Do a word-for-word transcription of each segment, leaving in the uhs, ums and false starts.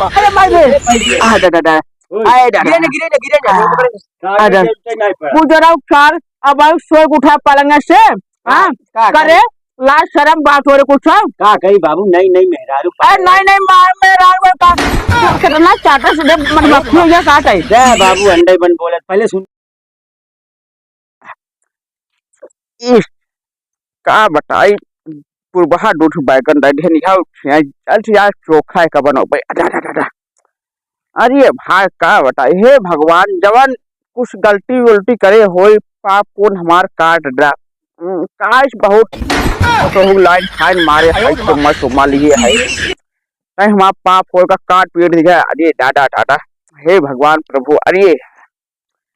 अरे माई रे। आ दादा, दादा। ओए। आए दादा। गिरे ना, गिरे ना, गिरे ना। आ दादा। गुजराऊ सार, अब आउ सोए उठा पलंग से, हाँ? का, का करे? लाज शरम बात हो रे कुछ? का कही बाबू, नई नई मेहरारू। अरे नई नई मार मेहरारू का। कितना चाटा से दे, मधुमक्खी हो गया, का कही? दे बाबू, अंडे बन बोलत, पहले सुन। इस, का बताई, पुरबहा दूध बैगन दे देहन, यहाँ चल यार, चोखा है का बनोबे। अरे, अरे, अरे, अरे। अरे भाई, का बताई, हे भगवान, जवन कुछ गलती उलटी करे होई, पाप पुन हमार काट दा। हम्म, काश बहुत तो लाइन फाइन मारे है, चुम्मा चुम्मा लिए है। नहीं, हमार पाप होई का काट पीट दिया। अरे दादा, दादा, हे भगवान प्रभु, अरे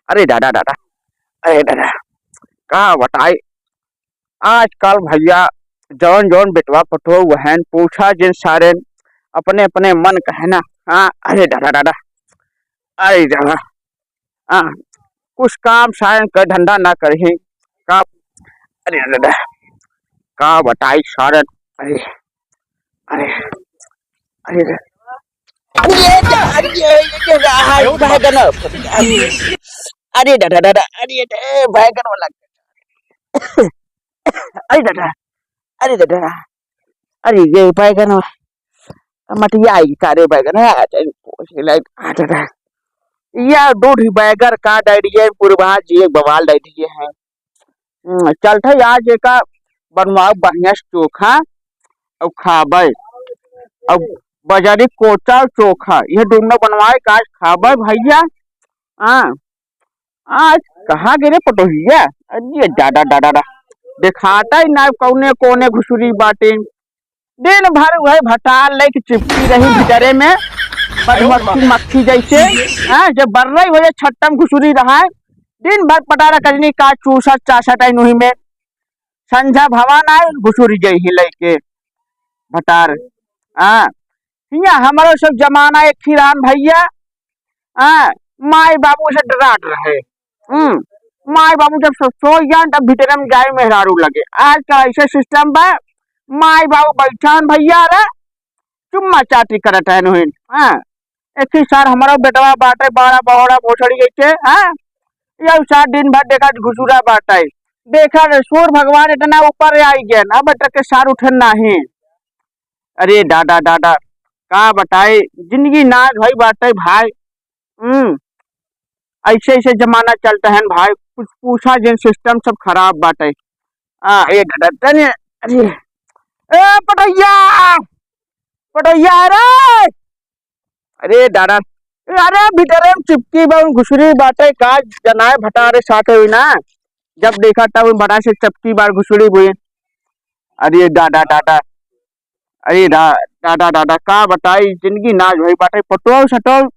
अरे दादा, दादा, अरे दादा, का बताई, आजकल भइया जौन जौन बेटवा पटोह वहन पूछा जिन सारेन, अपने अपने मन कहे ना। हाँ, अरे दादा, दादा, अरे दादा, हाँ, कुछ काम सारेन का धंधा ना करही, का, अरे दादा, का बताई सारेन, अरे अरे, अरे रे। अरे, अरे, अरे, अरे, अरे, अरे, अरे दादा, दादा, अरे रे, बैगन वाला। अरे दादा, अरे दादा, अरे ये बैगन वा-, मटिया आई का रे बैगन, आ, आ, आ, आ, आ, आ, या दूध बैगन का डाइडिया पुरबहा जी एक बवाल डाइडिया है। हम्म, चलत है आज एका बनवाओ बढ़िया से चोखा, अउ खाबे, अउ बजारी कोचा अउ चोखा, ये दोनों बनवाए के आज खाबे भइया। हाँ, आज कहाँ गे रे पटोहिया? अरे दादा, दादा, दादा, देखाता ही ना कौने कोने घुसुरी बाटे। दिन भर वह भटार लेके चिपकी रही भीतरे में, मधुमक्खी मक्खी जैसे। हाँ, जब बर्रई हो जाए छट्टम घुसुरी रहा है, दिन भर पटारा कजनी का चूसत चासत है नुही में। संझा भवा ना घुसुरी गई ही लेके भटार। हाँ, हियाँ हमरो सब जमाना एक ही राम भइया। हाँ, माई बाबू से डरात रहे। हम्म, माई बाबू जब सब सो जान तब भीतरे में जाए मेहरारू लगे। आजकल ऐसे सिस्टम बा, माई बाबू बैठन भइया रे, चुम्मा चाटी करत है नुहिन। हाँ, एक ही सार हमारा बेटवा बाटे, बड़ा बहोड़ा भोसड़ी जैसे, हाँ, ये सार दिन भर देखा घुसुरा बाटे। देखा रे, सूर्य भगवान इतना ऊपर आई गया ना, बेटा के सार उठे नाही। अरे दादा, दादा, का बताई, जिंदगी नाज भई बाटे भाई। हम्म, ऐसे, ऐसे जमाना चलत है भाई, कुछ पूछा जिन, सिस्टम सब खराब बाटे। आ, ए दादा, तने, अरे, ए पटैया, पटैया रे, अरे दादा, अरे भीतरे में चिपकी बा, घुसुरी बाटे, का जनाए भटारे साथे हुई ना, जब देखा तब बड़ा से चपकी बार घुसुरी हुई। अरे दादा, दादा, अरे दा-, दादा, दादा, का बताई, जिंदगी नाज भई बाटे। पटोह सटोह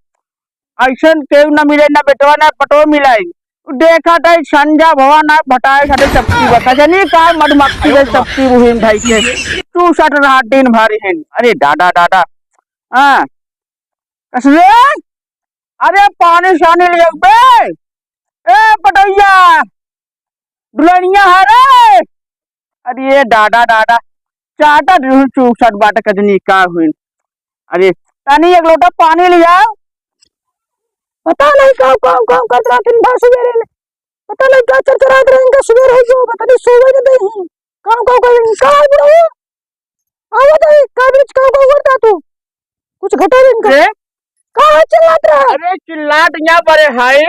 ऐसन केहू ना मिले, ना बेटवा ना पटोह मिलाई। देखा ताई संझा भवा ना भटाए साथे चपकी बा, कजनी का मधुमक्खी के चपकी बुहिन भाई के, तू सट रहा दिन भर हिन। अरे दादा, दादा, हाँ, कसरे, अरे पानी सानी ले आऊ बे, ए पटैया, दुल्हनिया है रे। अरे दादा, दादा, चाटा दिहु चूक सट बाटे कजनी का हुई। अरे तनी एक लोटा पानी ले आऊ। पता नहीं काऊ, काऊ, काऊ करत रहा दिन भर सवेरे ले। पता नहीं का चरचरात रहे इनका, सवेरे हो गयो, पता नहीं सोवे न दे ही। काऊ, काऊ, काऊ, का है बुढ़ऊ? आवत है, का बीच काऊ, काऊ करता तू? कुछ घटा दे इनका। रे? का है चिल्लात रहा? अरे चिल्लात यहाँ बड़े हाय।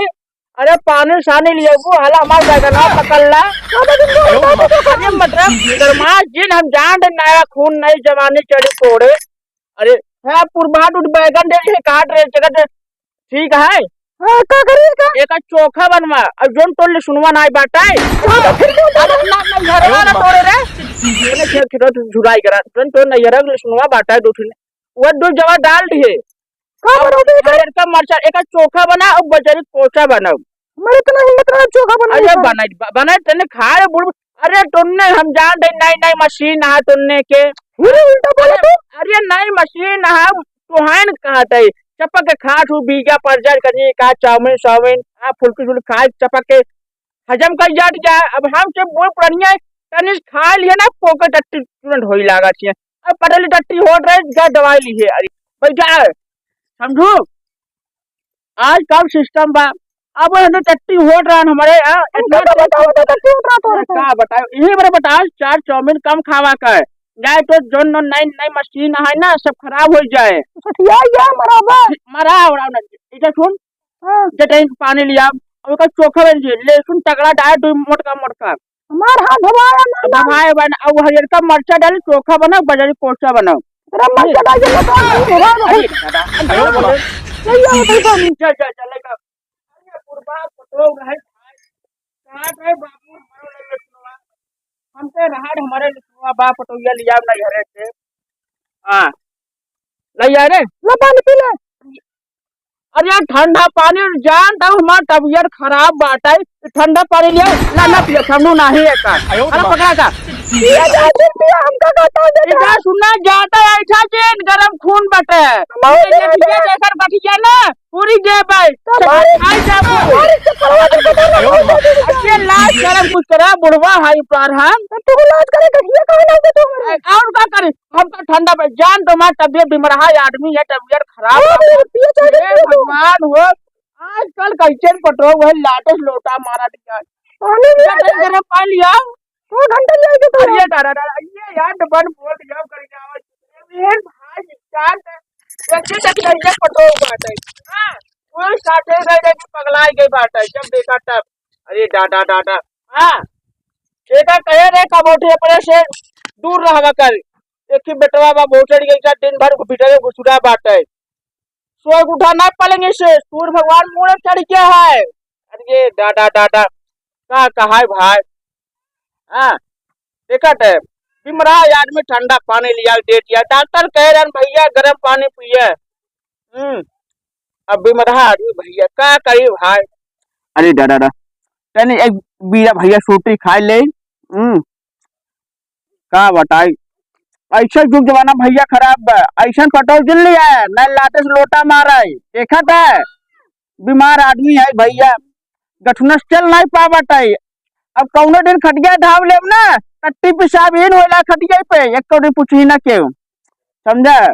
अरे पानी सानी लिएबू, हाला हमार बैगनवा पकड़ ला। का बा दिन भर बताओ तो। अरे मतलब, गरमाए जिन हम जान दे नया खून नई जवानी चढ़ी तोड़े। अरे, हाँ, पुरबा उठ बैगन दे, ये काट रहे, चकत, ठीक है? हाँ, का करिए का? एक चोखा बनवा, अब जोन तोड़ ले सुनवा ना बाटे। हाँ, तो फिर क्यों अरे, ना, ना, घर वाला तोड़े रे। अपने खेत, खेत झुराई करा, जोन तोड़ ना, ये रख ले सुनवा बाटे, दो ठिन। वो दो जवा डाल दिए। का अब बनोगे? हरियर का मरचा, एक चोखा बना, अब बजरी कोचा बनाओ। मेरे इतना हिम्मत रहा चोखा बनाने अरे का। बनाई, ब-, बनाई, तने खाए बुढ़-, अरे टोन्ने हम जान दे, नई, नई मशीन है टोन्ने के। अरे उल्टा बोले अरे, तो। अरे नई मशीन है, तोहन कहत है, चपक के खात हूँ, बीजा पर जाए कहीं का चाउमीन, साउमीन, आ फुल्की, फुल्की खाए, चपक के हजम कर जात जाए। अब हम जब बूढ़ पुरनिया तनिस खा लिए ना, पोके टट्टी तुरंत होई लागत है। अब पटली टट्टी होत रहे, जा दवाई लिए। अरे, बैठा है। समझू? आजकल system बा, अब हम तो टट्टी होत रहन हमरे, आ, इतना हमका का बताओ, तो टट्टी होत रहा तोरे से। का बताओ, इही बरे बताओ, चार चाउमीन कम खावा कर, जाए तो जौन नई, नई मशीन है ना, सब खराब हो जाए। सठिया गया मराबा। मरा उड़ा ना, इधर सुन, हाँ। जटे पानी लिया, अब ओकर चोखा बन जी, लहसुन तगड़ा डाल, दो मोटका मोटका। हमार हाथ धोवाया ना, ना। धोवाए बन, अब हरियरका मरचा डाल, चोखा बनाओ, बजरी कोसा बनाओ। तेरा मरचा डाल के बता, नहीं धोवा, अरे नहीं। दादा, अरे दादा। नहीं, ये बताइए तो नहीं। चल, चल, चल, लेकर। अरे बुढ़वा पटोल रहे, कहाँ गए बाबू, हमारे लिए सुनवा। हम तो रहाड़, हमारे लिए सुनवा, बाप पटोहिया लिया ना घरे से। हाँ। ले आ रे। लो पानी पी ले। अरे ठंडा पानी जान, तब हमार तबियत खराब बाटे। ठंडा पानी लिया, ना, ना पियो, ठंडू नाही है का। अरे पकड़ा का। पिया जा, तुम पिया, हमका कहता हूँ, इधर सुनना जाता है, ऐसा चीज गरम खून बटे। बहुत ये गरम गठिया है। जेकर गठिया ना, पूरी जे भाई। तो हमारे, आई जा, हमारे चप्पलवा के पता ना कौन सा दिन का। अरे लाज शरम कुछ करा, बुढ़वा है ऊपर हम। तो तू लाज करे, गठिया कहाँ लागे तू हमारे? और का करे? हम तो ठंडा पे जान, तो हमार तबियत बिमरहा आदमी है, तबियत खराब है। पिए चाहे ए पिए तू। भगवान हो, आजकल कैसे पटो वह लाटस लोटा मारा दिया। पानी लिया गरम, जाए। गरम पानी लिया। दो घंटा लिया के तो। अरे दादा, दादा, ये यार डबल बोल दिया, कर क्या आवाज? ये भाई जान, कैसे तक कैसे पटो बाटे। हाँ, कोई साथे गए कि पगला गए बाटे, जब देखा तब। अरे दादा, दादा, हाँ, देखा कहे रे कबोटी अपने से दूर रहवा कर। देखी बेटवा बा भोसड़ी के साथ दिन भर भीतरे घुसुरा बाटे। सोए उठा ना पलंग से, सूर्य भगवान मुड़े चढ़ गया है। अरे दादा, दादा, का कहाय भाई? हाँ, देखत है, बिमरा आदमी ठंडा पानी लिया दे दिया। डॉक्टर कह रहे हैं, "भैया गरम पानी पिए।" हम्म, अब बिमरा आदमी भैया का करी भाई? अरे दादा, दादा, तनी एक बीरा भैया सूटी खाए ले। हम्म, का बताई, ऐसा जुग जमाना भैया खराब बा, ऐसन पटोल जिन लिया है, न लाते से लोटा मारा है, देखत है, बीमार आदमी है भैया, गठुनस चल नहीं पावत है। अब कौनो दिन खटिया धाव लेब ना, टट्टी पेशाब इन होला खटिया पे, एक कौड़ी पूछी ना केहू, समझा?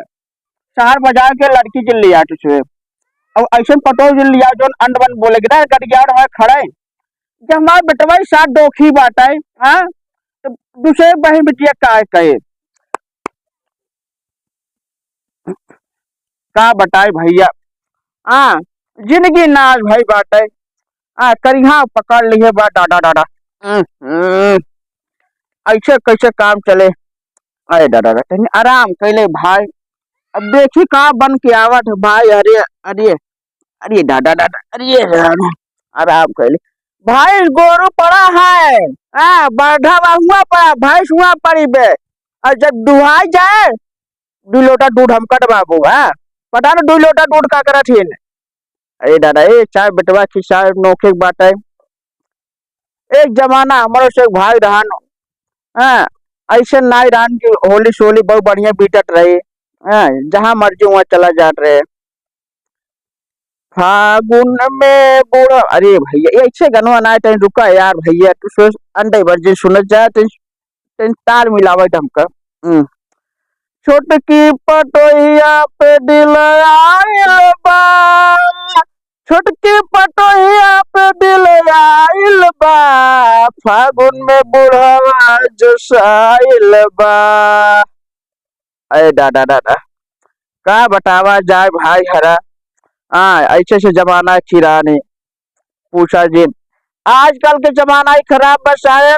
शहर बाजार के लड़की जिन लिया तुझे। अब ऐसन पटोल जिन लिया, जोन अंड बन बोले कि ना, गटियार में खड़े। जब हमार बेटवा ही साथ दोखी बात है, हाँ? तो दूसरे बहन बिटिया का कहे? का बताई भैया? हाँ, जिंदगी नाज भई बाटे। हाँ, करिहा पकड़ लिहे बा दादा, दादा। हम्म, हम्म। ऐसे कैसे काम चले? अरे दादा, दादा, तनी आराम कैले भाई। अब देखी का बन के आवत है भाई। अरे, अरे, अरे दादा, दादा, अरे राम, आराम कैले। भैंस गोरू पड़ा है, हाँ, बरधा बा हुआ पड़ा, भैंस हुआ पड़ी बे। और जब दुहाई जाए, दू लोटा दूध हमका दे बाबू, हाँ? पता न दू लोटा दूध का करत हिन। अरे दादा, ए, चाहे बेटवा की चाहे नोखे के बात है। एक जमाना हमरो से एक भाई रहन, हाँ, ऐसे नाई रहन कि होली सोली बहुत बढ़िया बीतत रही, हाँ, जहाँ मर्जी वहाँ चला जात रहे। फागुन में बूढ़ा, अरे भैया, ये ऐसे गनवा ना है, तनी रुका यार भैया, तू सोच, अंडे भर जी सुनत जा, तनी, तनी ताल मिलावे हमका। हम्म। छोटकी पटोहिया पे दिल आइल बा, छोटकी पटोहिया पे दिल आइल बा, फागुन में बुढ़वा जोशाइल बा। अरे दादा, दादा, का बतावा जाए भाई हरा। हाँ, ऐसे ऐसे जमाना है किरानी, पूछा जिन। आजकल के जमाना ही खराब बा सायन,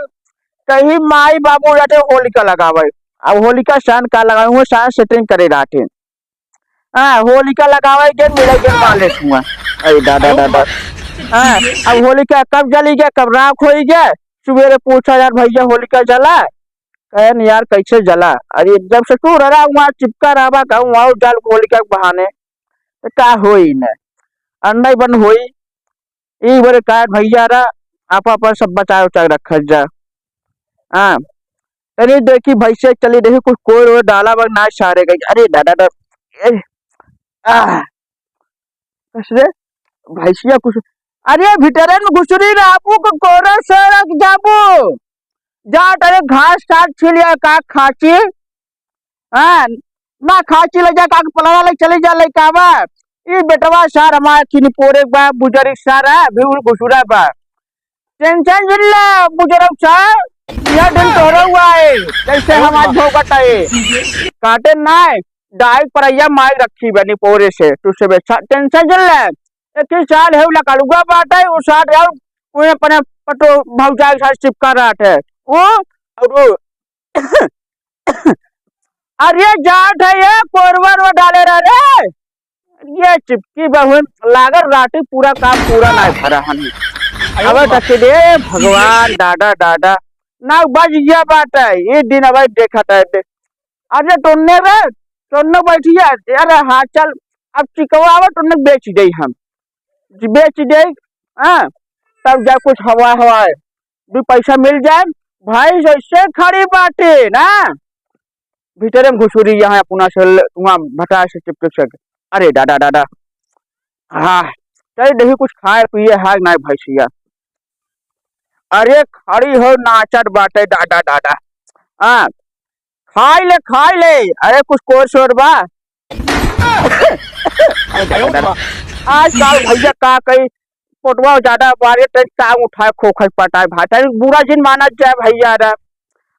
कहीं माई बाबू जाते होलिका लगावे। अब होलिका सायन का लगावे, वो सायन setting करे रहते। हाँ, होलिका लगावे के मिले के मालिक हुआ। अरे दादा, दादा। हाँ, अब होलिका कब जली गया, कब राख होई गया? सुबेरे पूछा यार, "भैया, होलिका जला?" कहे न यार, "कैसे जला?" अरे एकदम से तू रहा वहाँ चिपका रहा का, वहाँ जाल होलिका के बहाने। तो का होई न? अंडा ही बंद होई। ई बरे का भैया रा, आपा पर सब बचा उचा के रखत जा। हाँ, अरे देखी भैंसिया चली रही, कुछ कोई रो डाला बग ना सारे गई। अरे दादा, दादा, ए, आ, कस रे, भैंसिया कुछ, अरे भीतरे में घुसरी रहबू को कोरा सड़क जाबू। जा तरे घास साग छिलिया का खाची, हाँ, ना खाची ले जा का पलावा ले चली जा लइकावा। ई बेटवा सार हमार किनी पोरे बा, बुजुर्ग सार है, अभी उन घुसुरा बा। टेंशन जिन ले, बुजुर्ग सार, यह दिन तोहरो हुआ है, जैसे हम आज भोगत है। काटे नाय, डाइक पर अइया माइक रखी बनी पोरे से, तू से बेचा, टेंशन जिन ले। एक ही साल है, लकड़ुआ बात है, वो साल है, वो अपने पटो भौजाई के साथ चिपका रहा है। वो, और वो, अरे जात है ये, कोरवा रो डाले रहा रे। ये चिपकी बहुन लागल राटी पूरा काम पूरा ना भरा हन। अब तक दे भगवान दादा दादा ना बज गया बात है। ये दिन अब देखा था दे। अरे टोन्ने रे, टोन्ने बैठिया। अरे हाँ चल, अब चिकवा आवे टोन्ने बेच दे हम। जी बेच दे, हाँ, तब जा कुछ हवा हवा है, दो पैसा मिल जाए। भाई जैसे खड़ी बाटे ना, भीतरे में घुसुरी यहाँ अपना से ल-, वहाँ भटा से चिपके से। अरे दादा, दादा, हाँ, चल देखी कुछ खाए पिए है ना भैंसिया। अरे खड़ी हो नाचत बाटे दादा, दादा, हाँ, खाई ले, खाई ले। अरे कुछ कोर शोर बा? आजकल भैया का कही, पोटवा ज्यादा बारे तनी टांग उठाए, खोखई पटाए भाई, तनी बुरा जिन मानत जाए भैया रे।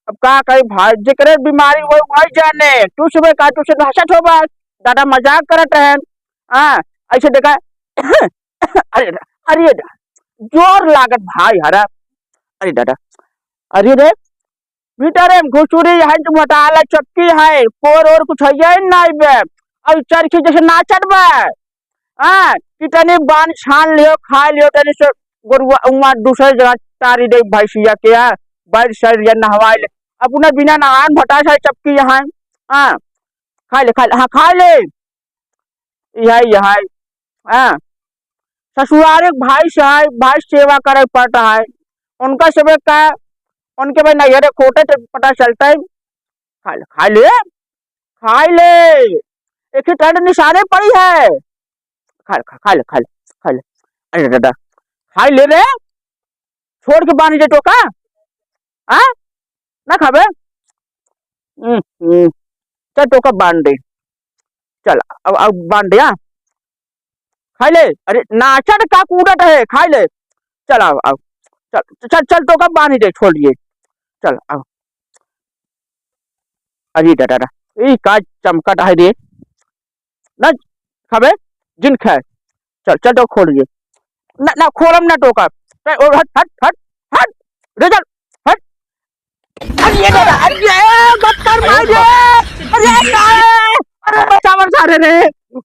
अब का कही भाई, जेकरे बीमारी होई वही जाने। तू सुबह का तू से हंसत हो बा, दादा मजाक करत रहन। हाँ, ऐसे देखा। अरे, अरे, जोर लागत भाई हरा। अरे दादा, अरे रे, भीतरे में घुसुरी है, तू हटाला चक्की है, कोर और कुछ है ही नहीं बे। और चरखी जैसे नाचत बे। हाँ, कि तनी बान छान लियो, खा लियो, तनी से गोरुआ उमा दूसरे जगह तारी दे भैंसिया के, हाँ, बैल सर या नहवाई ले। अपने बिना नहान भटा से चपकी यहाँ, हाँ, खा ले, खा ले, हाँ, खा ले। यही, यही, हाँ, ससुरारे के भाई से है, भाई से सेवा करे पड़ता है। उनका सबे का, उनके भाई नैहरे खोटे तो पता चलता है। खा ले, खा ले, खा ले। एक ही टंड निशाने पड़ी है। खा ले, खा, खा ले, खा ले, खा ले। अरे दादा, खा ले रे। छोड़ के बांध दे टोका। हाँ? ना खाबे? हम्म, हम्म। चल टोका बांध दे। चल, अब, अब बांध दे, हाँ? खाई ले। अरे, नाचत का कूदत है, खाई ले। चल, आओ, आओ। चल, चल, चल, टोका बांध दे, छोड़ दिए। चल, आओ। अरे दादा, ई का चमकत है रे? ना खाबे, जिन खाए। चल, चल, टोका खोल दिए। ना, ना, खोलम ना टोका। चल, ओ, हट, हट, हट, हट। रे चल, हट। अरे ये दादा, अरे ये बत्तर भाई रे। अरे सारे, अरे बचावा सारे रे।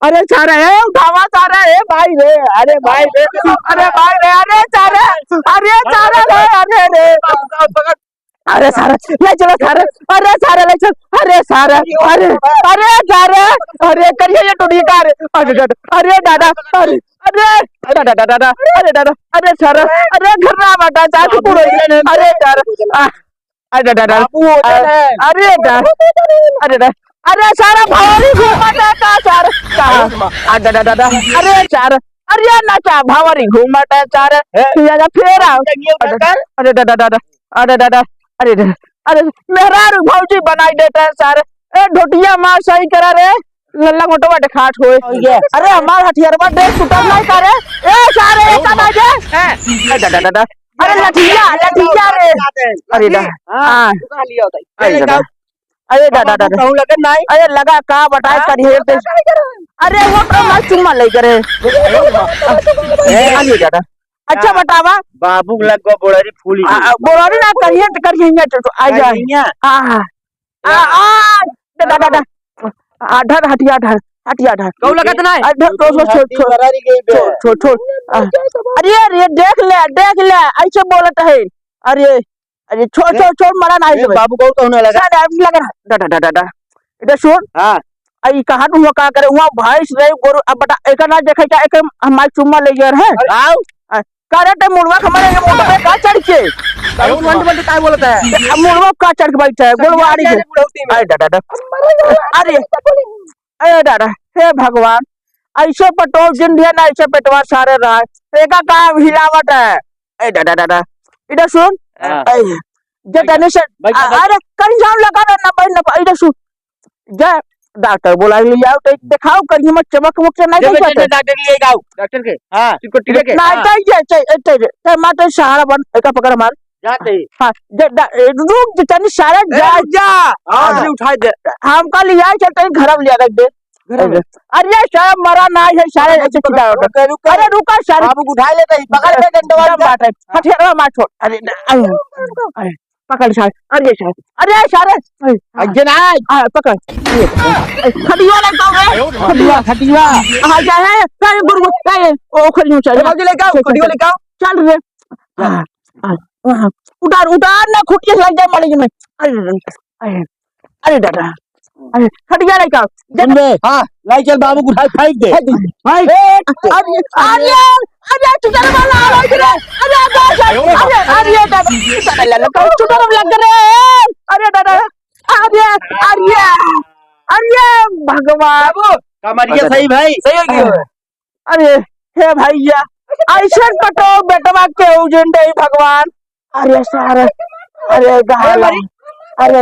अरे सारे, ए उठावा सारे, ए भाई रे। अरे भाई रे, अरे भाई रे, अरे सारे, अरे सारे रे, अरे रे। अरे सारे, ले चलो सारे, अरे सारे ले चल, अरे सारे, अरे, अरे सारे, अरे करिए ये टूटी कार, अरे दादा, अरे दादा, अरे, अरे दादा, दादा, अरे दादा, अरे सारे, अरे घर ना बता, चाकू पूरा, अरे सारे, आ, अरे दादा, बाबू, होटल है। अरे दादा, अरे दादा, अरे सारा भौरी घूमत है का सारा? कहाँ? अरे दादा, दादा, अरे सारा, अरे ना का भौरी घूमत है सारा? हैं? तू आजा फेर आओ। चलिए, अरे, उठा कर। अरे दादा, दादा, अरे दादा, अरे दादा, अरे मेहरारू भौजी बनाई देते हैं सारे। ए ढोटिया मार सही करा रे, लल्ला मोटवा देखात होए। ये, अरे हमार हथियारवा देख टूटल नहीं करे। ए सारे, ये का बाजे? हैं? अरे दादा, दादा, अरे लठिया, लठिया रे। अरे दा-, हाँ। हाँ। अरे दादा। अरे दादा, दादा। कहूँ लगन नहीं। अरे लगा का बताए हाँ? करिए ते। अरे वो तो मैं चुम्मा ले करे। ए, अरे दादा। अच्छा बतावा। बाबू लग गो बोड़री फूली। आ, आ, बोड़री ना करिए तो करिए, तो, तो आ जा। करिए। आ, आ, आ, आ, दादा, दादा। आ, धर, हटिया धर, हटिया धर। कहूँ लगत नहीं। आ, धर, छोड़, छोड़, छोड़, हड्डी छोड़। बरारी गई बे। छोड़, छोड़, छोड़। आ, अरे, अरे, देख ले, देख ले, ऐसे बोलत है। अरे, अरे, छोड़, ए, छोड़, छोड़, मरा नहीं ए, तो। बाबू को कहूँ लगा। सारे आदमी लगा रहा। दादा, दादा, दादा। इधर सुन। हाँ। आ, ई कहाँ तुम का करे? वहाँ भैंस रहे, गोरू, अब बता, एक ना देखे क्या, एक हमारे चुम्मा ले गया है। आओ। आ, करे ते मुड़वा हमारे ये मुंड पे का चढ़ के? अरे, तू अंट बंट काय बोलता है? अब मुड़वा का चढ़ के बैठा है, गोलवाड़ी अरे, में। बुढ़ौती में। अरे, दादा, दादा। अरे, अरे, दादा, हे भगवान, ऐसे पटोल जिन दिया ना, ऐसे पेटवा सारे रहा है। एका का हिलावट है? ए, दादा, दादा, इधर सुन। हाँ। ए, जे तने से, बैठ जा, आ, बैठ जा। अरे, कहीं जाओ लगा ना, ना, बैठ ना, इधर सुन। जे डॉक्टर बोला ले आओ, तो देखाओ, कहीं मत चमक उमक से नहीं दे बेटा, जाता। दे डॉक्टर के लिए आओ, डॉक्टर के। हाँ। चिरकुट टिका के। ना, हाँ। दे, ये, ये, ये, ये, ये, मार, तो सहारा बन, एका पकड़ मार। जाते ही। हाँ, दे, दे, ए, रुक, तनी सारा ए, जा। रुक जा। हाँ। अरे, उठाई दे। हमका लिया चलते ही घर में लिया रख दे। घर में। अरे, अरे, ये सारा मरा ना है, सारे अरे, ऐसे रुक, चिल्ला रुक, रहा। रुक, रुक। अरे, रुका सारे। बाबू को उठाई लेते ही, पकड़ के डंडवा एकदम बात है। हथियार मार छोड़। अरे, ना, अरे, अरे। पकड़ सारे, अरे सारे, अरे सारे, अरे, अज्जे ना। आ, पकड़, अरे, अरे, खटिया लेके आओ रे। खटिया, खटिया। आ जा है, अरे गुरु, अरे, ओ खटिया चल। ए, बाबूजी लेके आओ, चल, खटिया चल, लेके आओ। चल रे। आ, आ, आ, उतार, उतार ना, खुटिया से लग जाए मालिक में। अरे, अरे, अरे दादा, अरे, खटिया लेके आओ। सुन बे, हाँ। लाई चल बाबू को उठाई फेंक दे। फेंक दे। फेंक। ए, अरे, अरे, अरे, चुटर वाला आ रहा है रे। अरे, अरे, अरे, अरे, अरे, दादा, चुटर वाला लग रे। अरे, दादा, अरे, अरे, अरे, भगवान। बाबू, कमरिया सही भाई। सही हो गया। अरे, हे भैया, ऐसे पटो बेटवा के उजन दे भगवान। अरे सारे, अरे गहला, अरे,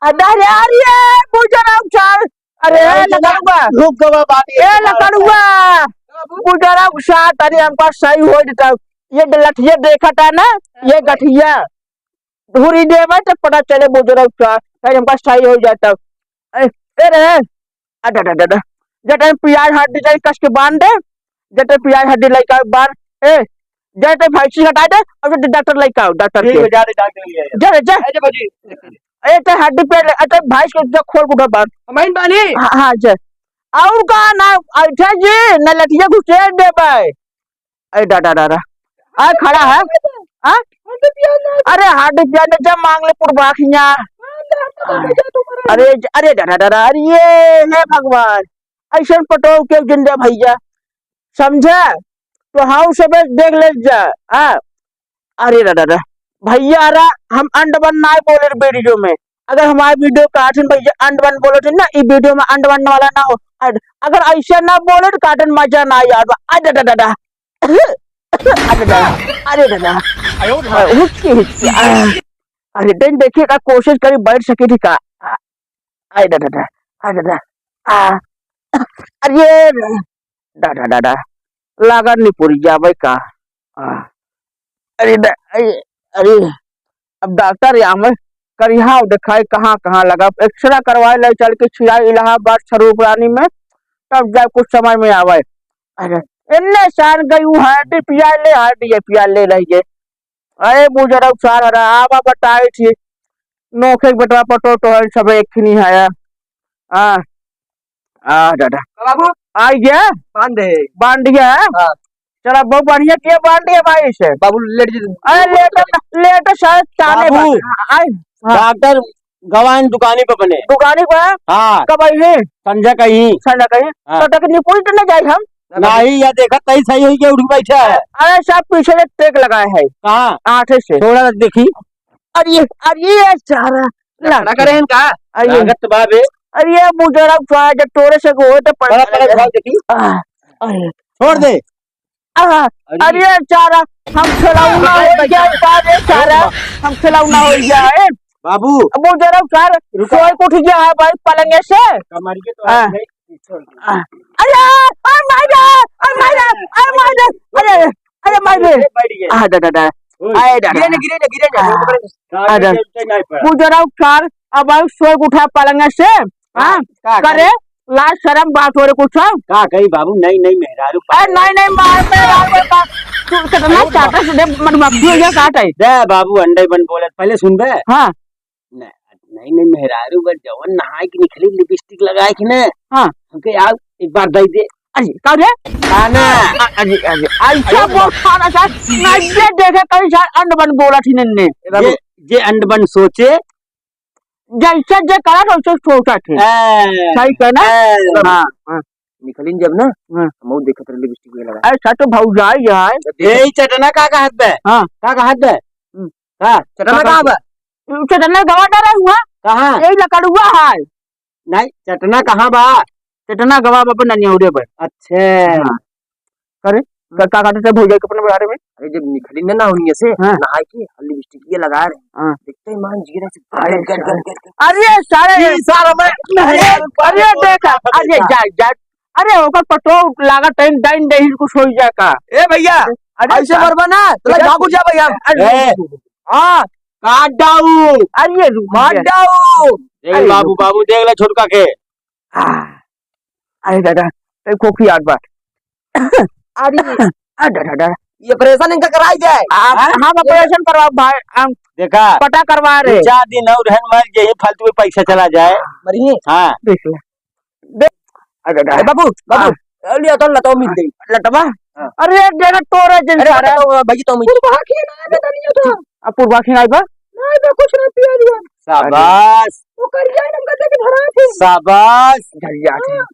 अरे, अरे, अरे, बुजरऊ सार, अरे, अरे, लकड़ुआ, रुक गवा बात, ए, लकड़ुआ, बुजरऊ सार, तनी हमका सही हो जाता। ये लठिया देखा था ना, ये गठिया, धुरी देवे तो पता चले बुजरऊ सार, तनी हमका सही हो जाता। ए, ए रे, अरे, अरे, अरे, अरे। जे टाइम प्याज हड्डी जाई कस के बांध दे, जे टाइम प्याज हड्डी लइका बांध, ए, जे टाइम भैंसी हटा दे, और जे डॉक्टर लइका आओ, डॉक्टर ठीक के। है, जा दे, डॉक्टर ले आया। जा रे, जा। ए, जा बाजी। ए, ते हड्डी पे ले, ए, ते भैंस के जो खोल के उठा बांध। हम आइन बानी। हाँ, हाँ, जा। और का ना, अच्छा जी, न लठिया घुसेड़ देबे। अरे दादा, दादा। आ, खड़ा है। हाँ? अरे, हाथ प्यार में जब मांग ले पुरबाखिया। अरे, अरे, दादा, दादा, अरे, ये, हे भगवान। ऐसन पटो के जिंदा भैया। समझा? तो हाँ, उसे बस देख ले जा। हाँ? अरे, दादा, दादा। भैया, अरे, हम अंड बन ना बोले वीडियो में। अगर हमारे वीडियो काटन भैया अंड बन बोले थे ना, ई वीडियो में अंड बन वाला ना हो। अगर ऐसे ना बोले तो काटन मजा ना यार। अरे, दादा, दादा। अरे दादा, अरे दादा। अ, हुचकी, हुचकी, आ। अरे, तनी देखिए का कोशिश करी, बैठ सकी थी का? आ, अरे दादा, अरे दादा, आ। अरे दादा, दादा, लागत नहीं पूरी जावे का? आ। अरे दा-, अरे, अरे। अब डॉक्टर यहाँ में करिहा देखाई कहाँ, कहाँ लगा। एक्सरा करवाए ले चल के छिया इलाहाबाद स्वरूप रानी में, तब जाए कुछ समय में आवे। अरे, इन्ने सान गई उ हांडी पिया ले, हांडी ये पिया ले रही है। अरे, बुजरऊ सार हरा, आवा बताई थी। नोखे के बेटवा पटो तो है, सब एक ही नहीं है। हाँ। आ, दादा। बाबू। आ गया? बांध दे। बांध दिया है? हाँ। चला, बहुत बढ़िया किया, बांध दिया भाई इसे। बाबू, लेट जी। अरे, लेट, लेट शायद ताने बाबू, बा-, आए। हाँ। डॉक्टर गवान दुकानी पे बने। दुकानी पे? हाँ। कब आई है? संझा कहीं। संझा कहीं? हाँ। तो तक निपुण तो न जाए हम? नहीं, या देखा, तई सही होई के उठ बैठा है। अरे, साहब, पीछे से टेक लगाए है। कहाँ? आठे से। थोड़ा देखी। अरे, अरे, ये सारा लकड़ा करे हैं का? अरे, लागत बा बे। अरे, ये बुजरऊ सार, जब तोरे से को होए तो पड़ बड़ा, बड़ा उठाओ देखी। आ, अरे। छोड़ दे। आ, अरे। अरे, सारा, हम खिलौना हो गया, सारे, सारा, हम खिलौना हो गया है। बाबू। बुजरऊ सार, रुका। सोए के उठ गया है भाई पलंगे से। कमरिए तो हाँ। आ गई। आ, अरे, अरे माय रे, अरे माय रे, अरे माय रे, अरे, अरे माय रे। बैठ गए। आ, दा, दा, दा। ओए। आए, दा, दा। गिरे ना, गिरे ना, गिरे ना। आ, आ, दा। गिरे ना, नहीं पड़ा। बुजरऊ सार, अब आउ सोए के उठा पलंग से, हाँ, हाँ, का करे? करे? लाज शरम बात हो रे कुछ। का कही बाबू, नई नई मेहरारू अरे, पाए। नई नई मार मेहरारू का। तू कितना चाटा से दे, मधुमक्खी हो गया, काट है। दे बाबू, अंडे बन बोले, पहले सुन बे। हाँ। न-, नई नई मेहरारू बन जवन नहाए के निकली, लिपस्टिक लगाए के ने। हाँ। हमके यार एक बार दे दे। अरे, का रे? का ना? अ-, अरे, अरे, ऐसा अरे, बोल खाना सा, ना ये देखे कहीं सा अंड बन बोला थी नन्ने। ए बाबू। जे, जे अंड बन सोचे, जैसे जे करत, वैसे सोचत है। ए, सही कहना? ए। हाँ, हाँ। निकलिन जब ना, हाँ। हम देखत रहे लिपस्टिक में लगा। अरे, सच तो भौजाई है। ए, ई चटना का कहत बे? हाँ। का कहत बे? हम्म। का? चटना का कहाँ बा? बा? ई चटना गवा ना रहे हुआ? कहाँ? यही लकड़ुआ है। नहीं, चटना कहाँ बा? चटना गवा बा अपन ननियौरे बा। अच्छा। हाँ। करे? का, का कहते थे भौजाई के अपने बारे में? अरे, जब निकली ना, ना होनी से, हाँ। नहाए के, लिपस्टिक ये लगा रहे। हाँ। देखते ही मान जिगरा से अरे गट, गट, सारे। गट, गट, गट। अरे, सारे। ये सारा मैं, अरे, अरे, देखा, अरे, जा, जा। अरे, ओकर पटो लागत है, डाइन, डाइन कुछ हो जाए का। ए भैया, अरे, ऐसे सा-, मरबा ना, तो भैया, भागू जा भैया। अरे, ए। हाँ। काट डाऊ। अरे, रुक मार जा। डाऊ। देख अरे, बाबू, रुक। बाबू, देख ले छोटका के। आ, अरे दादा, ए, खोखी आग बा। अरे, आ दादा, दादा। ये ऑपरेशन इनका कराई जाए। आप, हाँ? हम ऑपरेशन करवाओ भाई, हम देखा, पता करवा रहे। दो चार दिन और रहन मर, यही फालतू में पैसा चला जाए। मरिए। हाँ। देख लो। देख, आ दादा। ए, बाबू, बाबू, हाँ। ए, लिया तो लतो मिल गई। लतवा? हाँ। अरे, एक जगह तोरे जिन अरे, सारा। बताओ, भाई, तो मिल। पूर्वा की ना, बेटा, नहीं होता। अब पूर्वा की ना, बा? नहीं, बा, कुछ ना पिया दिया। शाबाश। वो कर जाए, हम कहते कि धरा थे। शाबाश। धर जा थे। हाँ।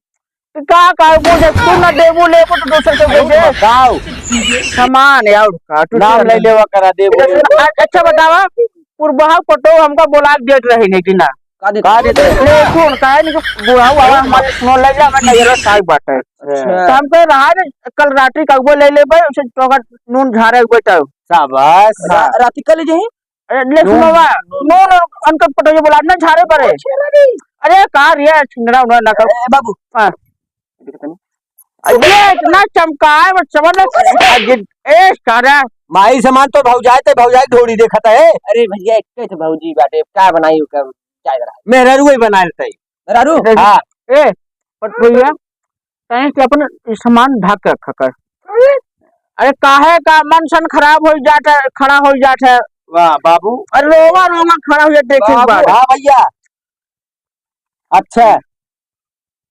तो का, का, वो जब तू ना देबू, लेबू तो दूसर के अरे, दे दे। बताओ। सामान है और का, तू नाम ले लेवा करा देबू। अच्छा, अच्छा बतावा, पुरबहा पटो हमका बोला के देत रही नहीं कि ना? का देत? का देत रही? ले सुन, काहे नहीं कि बुढ़ाऊ आवा हमारे सुनो ले जा, मैं नजर साग बाटे। अच्छा। तो हमको रहा रे, कल रात्रि का वो ले ले भाई, उसे तो अगर नून झारे बैठा। शाबाश। रा-, राती का ले जाई? अरे, ले नून। सुनवा, नून और अनकर पटोइया बोला, ना झारे पड़े। अरे, का रे, छिंदरा उंदरा ना कर। ए, बाबू। हाँ। अरे, इतना चमकाए, वो चमन, अरे, ए, सारा। माई समान तो भौजाई ते भौजाई ढोड़ी देखत है। अरे भैया, एक कैसे भौजी बाटे, का बनाई ओकर, क्या करा? मेहरारू ही बना लेते। मेहरारू? हाँ। ए, पटोइया, तैं के अपन सामान ढक के रखा कर। अरे काहे का मन सन खराब हो जात है, खड़ा हो जात है। वाह बाबू। अरे रोवा रोवा खड़ा हो जात, देखे बाबू, बाद। हाँ भैया। अच्छा।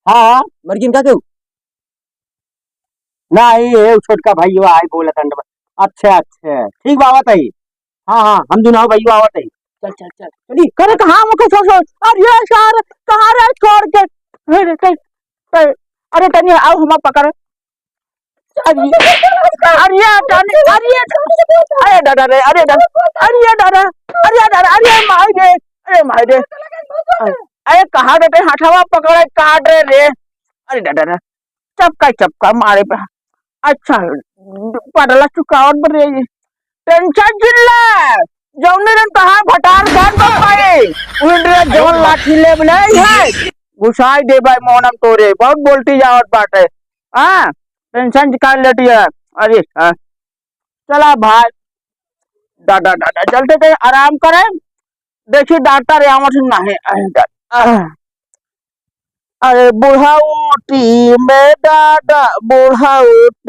हाँ, हाँ। मर्गिन का केहू? नहीं, ये छोटका भाई वो आई बोला था। अच्छा, अच्छा। ठीक बात है। हाँ, हाँ, हम दुनो भाई आवत है। चल, चल, चल। चली। करे कहाँ मुके ससुर? अरे यार, कहाँ रे छोड़ के? अरे, अरे, अरे, तनी आओ, हम पकड़। अरे, अरे, तनी, अरे, अरे, दादा रे, अरे, दादा, अरे, दादा, अरे, दादा, अरे, माई रे, अरे, माई रे। अरे, कहाँ रे, ते हथवा पकड़े, काट रे, रे। अरे, दादा रे। चपका, चपका मारे पे। अच्छा, पड़ला चुकावत पर रही। टेंशन जिन ले, जौने दिन तहार भटार जान तो पाई, उन दिन जवन लाठी लेब नहीं है, घुसाई दे भाई मोहनम तोरे, बहुत बोलती जावत बाटे। हाँ, टेंशन का लेती है। अरे, हाँ। चला भाई, दादा, दादा, चलते थे, आराम करें। देखी डॉक्टर आवत ही नाही। अरे बुढ़ौती में दादा, बुढ़ौती